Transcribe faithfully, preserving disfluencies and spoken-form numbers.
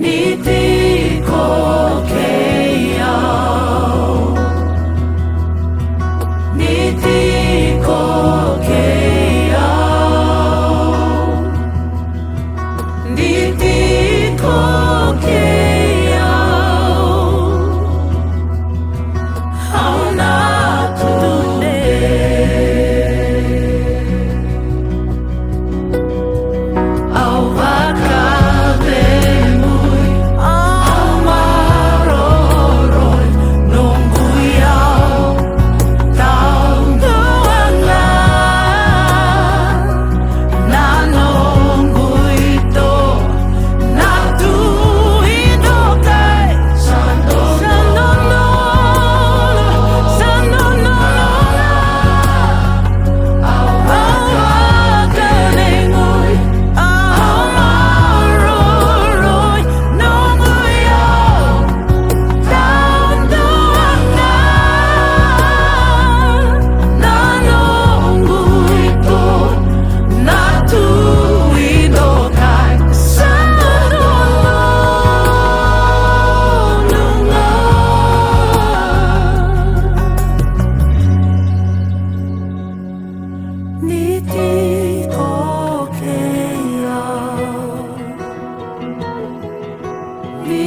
Ni tiko kei au. Ni tiko kei au. Ni tiko kei au. Au na tudei. Au vakacegui, au maroroi, noqu iyau taudua ga. Na noqu ito, na tu i dokai. Sa dodonu, sa dodonu ga. Au vakacegui, au maroroi, noqu iyau taudua ga. Na noqu ito, na tu i dokai. Sa dodonu ga. Ni tiko kei au. Ni